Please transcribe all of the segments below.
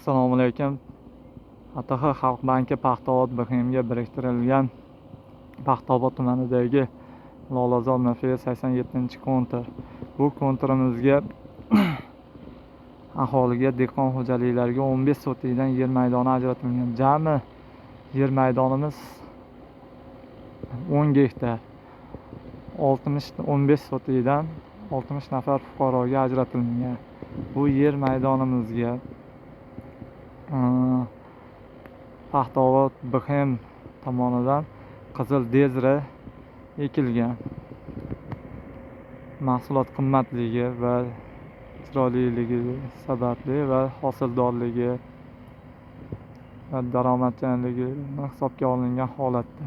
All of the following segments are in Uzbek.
Assalomu alaykum. ATH Xalq banki Paxtaobod BHMga biriktirilgan Paxtaobod tumanidagi Lolazor MFS 87-kontur. Bu konturimizga aholiga, dehqon xo'jaliklariga 15 sotikdan yer maydoni ajratilgan. Jami yer maydonimiz 10 gektar. 15 sotikdan 60 nafar fuqaroga ajratilgan. Bu yer maydonimizga Paxtaobod BHM tomonidan qizil dezra ekilgan. Mahsulot qimmatligi va chiroyliligi sababli va hosildorligi va daromadchanligi hisobga olingan holatda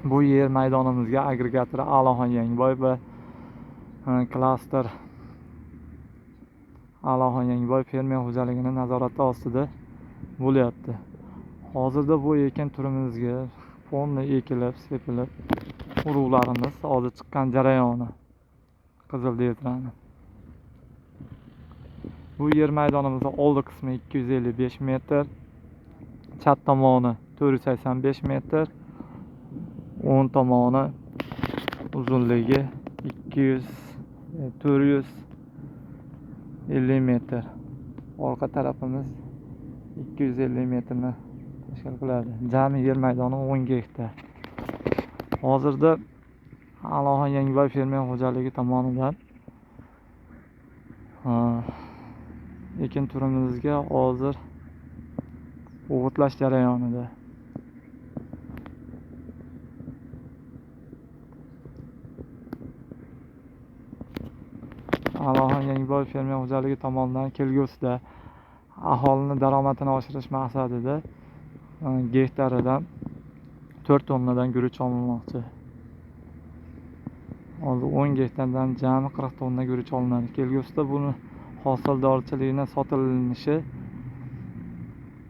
bu yer maydonimizga agregator Aloxon Yangiboy va klaster Aloxon Yangiboy fermer xo'jaligini nazorati ostida bo'lyapti. Hozirda bu ekin turimizga polni ekilib, sepilib, urug'larimiz hozir chiqqan jarayoni qizil dezrani. Bu yer maydonimizda oldi qismi 255 metr, chap tomoni 485 metr, o'ng tomoni uzunligi 450 metr. Orqa tarafimiz 250 metrni tashkil qiladi. Jami yer maydoni 10 gektar. Hozirda Aloxon Yangiboy fermer xo'jaligi tomonidan ekin turimizga hozir o'g'itlash jarayonida. Aloxon Yangiboy fermer xo'jaligi tomonidan kelgusida aholini daromadini oshirish maqsadida gektaridan 4 tonnadan guruch olinmoqchi. Hozir 10 gektardan jami 40 tonna guruch olinadi. Kelgusida buni hosildorchiligini sotilishi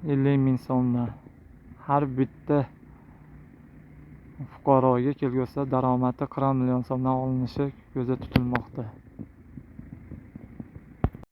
50 ming so'mdan. Har bitta fuqaroga kelgusida daromadi 40 million so'mdan olinishi ko'zda tutilmoqda.